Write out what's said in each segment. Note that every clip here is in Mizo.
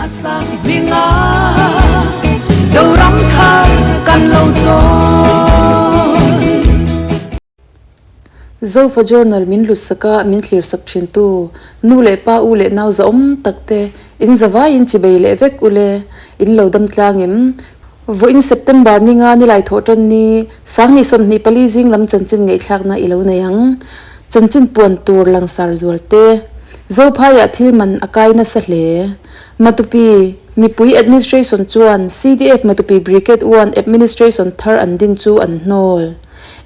Sang hminga Zoram thar kan lo chawn. Zofa Journal min hlut a, min thlir sak thintu nu leh pa u leh nau zahawm tak te in zavaiin chibei leh vek ule in lo dam tlang em? Vawiin September ninga nilai thawh tan ni Sangni 24 zing lam chanchin ngaihthlakna i lo nei ang. Chanchin puan tur langsar zual te. Zophaiah thil man a kai nasa hle. Matupi mipui administration chuan CDF Matupi Brigade One administration thar an din chu an hnawl.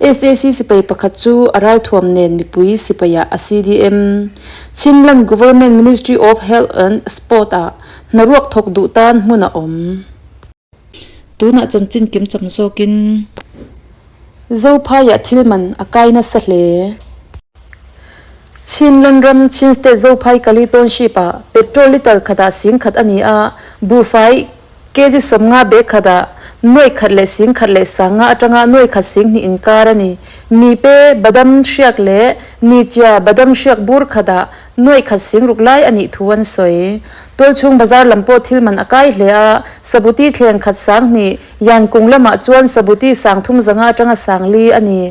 SAC sipai pakhat chu a ralthuam nen mipui sipaiah a CDM. Chinland Government Ministry of Health and Sport ah hnaruak thawk duh tan hmun a awm. Tunah chanchin kim chang zawkin Zophaiah thil man a kai nasa hle. Chinland ram Chin State Zophai Kali Township ah petrol litre khatah 10,000 a ni a, buhfai kg 50 bag khatah 1,150 atanga 1,200 inkar a ni. Mipe badam hriak leh nichia badam hriak bur khatah 1,600 lai a nih thu an sawi. Tualchhung bazar lam pawh thil man a kai hle a, sabuti thleng khat 2000, Yankung lamah chuan sabuti 3500 atanga 4000 a ni.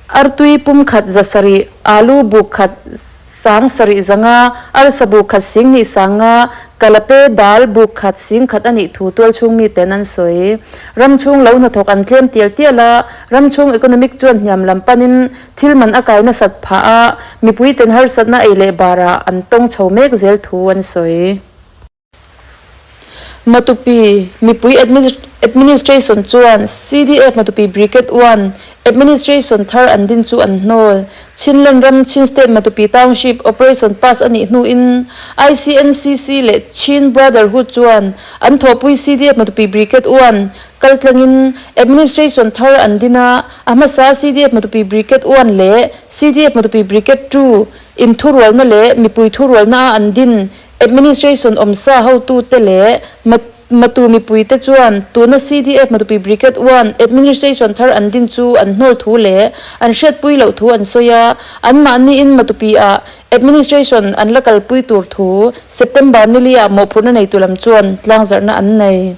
Artui pum khat 700, alu buk khat 7500, arsa buk khat 2500 50, kalape dal buk khat 10,000 a nih thu tualchhung miten an sawi. Ramchhung lo hnathawk an tlem tial tial a, ramchhung economic chuan hniam lam panin Thil man a kai nasat phah a, mipuiten harsatna ei leh barah an tawng chho mek zel thu an sawi. Matupi mipui administration chuan CDF Matupi Brigade One administration thar an din chu an hnawl. Chinland ram Chin State Matupi Township operation pass a nih hnuin ICNCC leh Chin Brotherhood chuan an thawhpui CDF Matupi Brigade One kaltlangin administration thar an din a, A hmasa CDF Matupi Brigade One leh CDF Matupi Brigade Two inthurualna leh mipui thurualna a an din administration awmsa hotute leh Matu mipuite chuan tuna CDF Matupi Brigade One administration thar an din chu an hnawl thu leh an hriatpui loh thu an sawi a, anmahniin Matupi-ah administration an la kalpui tur thu September niliah mawhphurhna neitu lam chuan tlangzarhna an nei.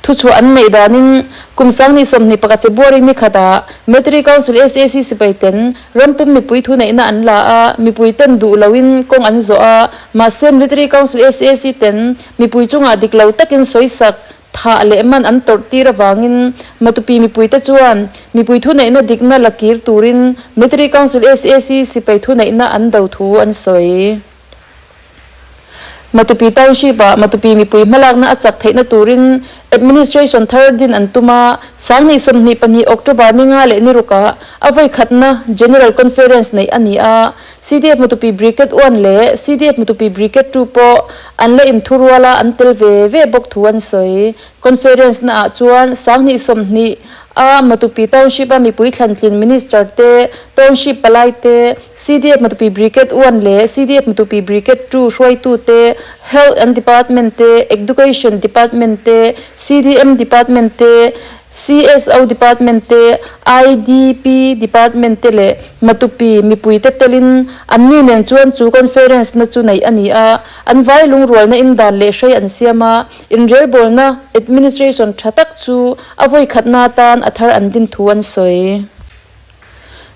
Thuchhuah an neih danin kum 2021 February ni khatah Military Council SAC sipai ten rampum mipui thuneihna an la a, mipui ten duh loin kawng an zawh a, mahse Military Council SAC ten mipui chungah dik lo takin sawisak, thah leh man an tawrh tir avangin Matupi mipuite chuan mipui thuneihna dikna la kir turin Military Council SAC sipai thuneihna an do thu an sawi. Matupi Township-ah Matupi mipui hmalakna a chak theihna turin Administration thar din an tum a, 2022 October ni nga leh ni rukah a vawi khatna General Conference neih a ni a, CDF Matupi Brigade One leh CDF Matupi Brigade Two pawh an la inthurual a, an tel ve ve bawk thu an sawi. Conference naah chuan 2020 a Matupi Township-a mipui thlantlin Minister te, Township palai te, CDF Matupi Brigade One leh CDF Matupi Brigade Two hruaitute, Health and Department te, Education Department te, CDM Department te, CSO Department te, IDP Department te leh Matupi mipuite telin anni nen chuan chu conference na chu neih a ni a, an vai lungrualna in dan leh hrei an siam a, inrelbawlna administration tha tak chu a vawikhatna atan a thar an din thu an sawi.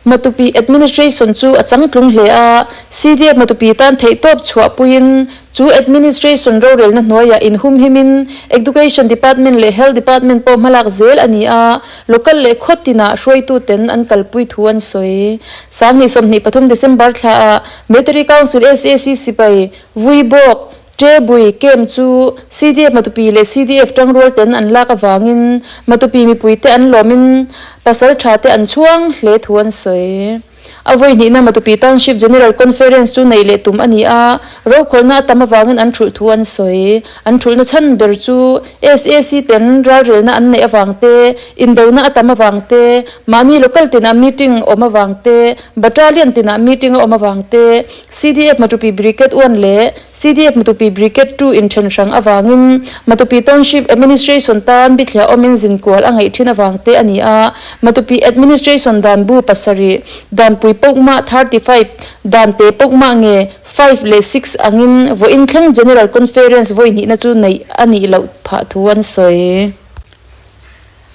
Matupi administration chu a changtlung hle a, CDF Matupi tan theihtawp chhuahpuiin chu administration rorelna hnuaiah inhumhimin Education Department leh Health Department pawh hmalak zel a ni a, local leh khaw tinah hruaituten an kalpui thu an sawi. 2023 December thlaah Military Council SAC sipai vui bawk Ṭebui camp chu CDF Matupi leh CDF ṭangrual ten an lak avangin Matupi mipuite an lawmin pasal ṭha te an chhuang hle thu an sawi. A vawi hnihna Matupi Township General Conference chu neih leh tum a ni a, rokhawlhna a tam avangin an ṭhulh thu an sawi. An ṭhulhna chhan ber chu SAC ten ralrelna an neih avang te, indona a tam avang te, mahni local tinah meeting awm avang te, battalion tinah meeting a awm avang te, CDF Matupi Brigade One leh. CDF Matupi Brigade 2 inthen hrang avangin Matupi Township Administration tan bithliah awmin zinkual a ngaih thin avang te a ni a. Matupi Administration dan bu pasarih, danpui pawkmah 35, dan te pawkmah nge five leh six angin vawiin thleng General Conference vawi hnihna chu neih a nih loh phah thu an sawi.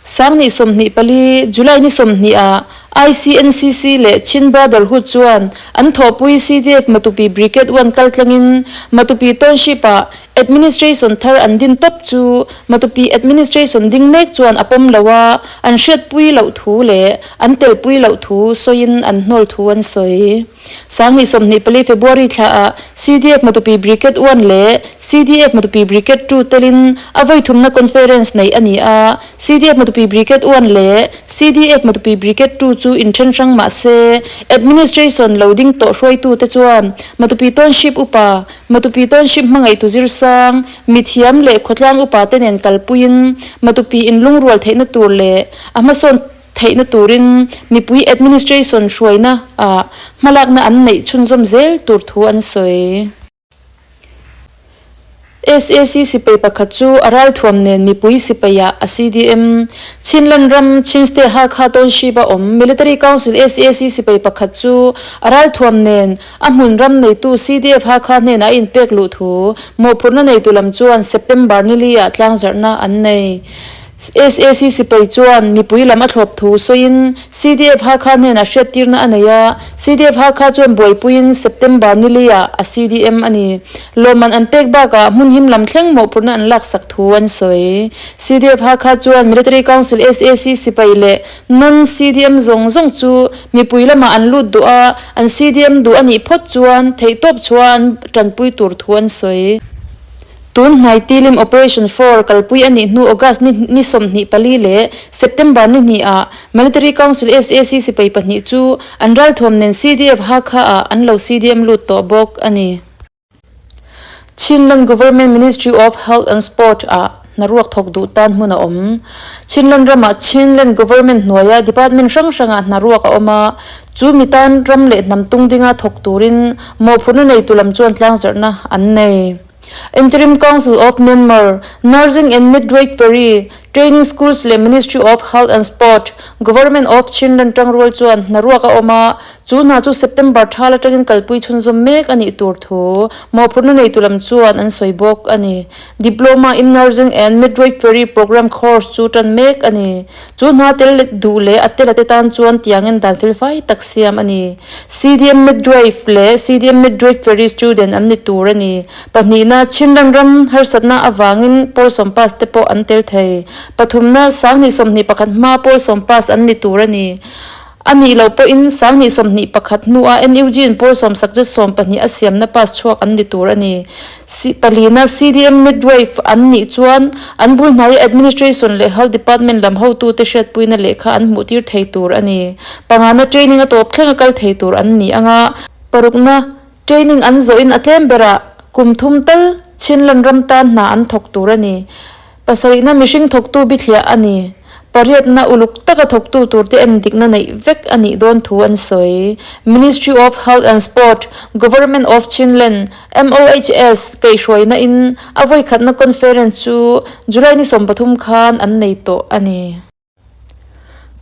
Sangni 24, July ni 20 ah ICNCC leh Chin Brotherhood chuan an thawhpui CDF Matupi Brigade one kaltlangin Matupi Township ah Administration thar an din tawp chu Matupi Administration ding mek chuan a pawm lo a, an hriatpui loh thu leh an telpui loh thu sawiin an hnawl thu an sawi. Sangni 24 February thla ah CDF Matupi Brigade one leh CDF Matupi Brigade two telin a vawi thumna conference neih a ni a. CDF Matupi Brigade one leh CDF Matupi Brigade two chu inthen hrang mah se, Administration lo ding tawh hruaitute chuan Matupi Township upa, Matupi Township hmangaihtu zirsang, mithiam leh khawtlang upa te nen kalpuiin Matupi inlungrual theihna tur leh a hmasawn theihna turin mipui administration hruaina ah hmalakna an neih chhunzawm zel tur thu an sawi. SAC sipai pakhat chu a ralthuam nen mipui sipai ah a CDM. Chinland ram Chin State Hakha Township a awm Military Council SAC sipai pakhat chu a ralthuam nen a hmun ram neitu CDF Hakha hnenah a inpek luh thu mawhphurhna neitu lam chuan September nili ah tlangzarhna an nei. SAC sipai chuan mipui lam a thlawp thu sawiin CDF Hakha hnenah hriattirna a nei a, CDF Hakha chuan buaipuiin September ni leiah a CDM a ni. Lawmman an pek bakah hmun him lam thleng mawhphurhna an laksak thu an sawi. CDF Hakha chuan Military Council SAC sipai leh non-CDM zawng zawng chu mipui lamah an lut duh a, an CDM duh a nih phawt chuan theihtawp chhuah an tanpui tur thu an sawi. Tun hnai tilim Operation Four kalpui a nih hnu August ni ni 24 leh September ni hnih ah Military Council SAC sipai pahnih chu an ralthuam nen CDF Hakha ah an lo CDM lut tawh bawk a ni. Chinland Government Ministry of Health and Sport ah hnaruak thawk duh tan hmun a awm. Chinland ramah Chinland Government hnuaia department hrang hrangah hnaruak a awm a, chu mi tan ram leh hnam tung dinga thawk turin mawhphurhna neitu lam chuan tlangzarhna an nei. Interim Council of Myanmar, Nursing and Midwifery Training Schools leh Ministry of Health and Sport, Government of Chinland tangrual chuan hnaruak a awm a, chu hna chu September thal atangin kalpui chhunzawm mek a nih tur thu mawhphurhna neitu lam chuan an sawi bawk a ni. Diploma in Nursing and Midwifery Programme course chu tan mek a ni. Chu hna tel duh leh a tel a te tan chuan tiangin dan felfai tak siam a ni. CDM Midwife leh CDM Midwifery student an ni tur a ni. Pahnihna, Chinram ram harsatna avangin pawl sawm pass te pawh an tel thei. Pathumna, 2021 hma pawl sawm pass an ni tur a ni. A nih loh pawhin 2021 hnuah NUG in pawl sawm subject 12 a siamna pass chhuak an ni tur a ni. Palina, CDM Midwife an nih chuan an bul hnaia Administration leh Health Department lam hotute hriatpuina lehkha an hmuhtir thei tur a ni. Pangana training a tawp thleng a kal thei tur an ni anga, parukna training an zawhin a tlem berah kum thum tal Chinland ram tan hna an thawk tur a ni. Pasarihna mihring thawktu bithliah a ni. Pariatna uluk taka thawktu turte endikna neih vek a nih dawn thu an sawi. Ministry of Health and Sport, Government of Chinland, MOHS, kaihhruaina in a vawikhatna conference chu July ni 13 khan an nei tawh a ni.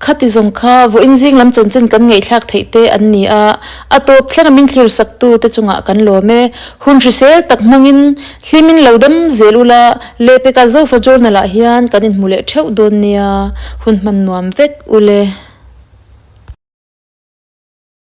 Khati zawng kha vawiin zing lam chanchin kan ngaihthlak theih te an ni a, a tawp thleng a min thlir sak tu te chungah kan lawm e. Hun hrisel tak hmangin hlimin lo dam zel ula, lehpekah Zofa Journal ah hian kan inhmu leh theuh dawn nia, hun hman nuam vek ule.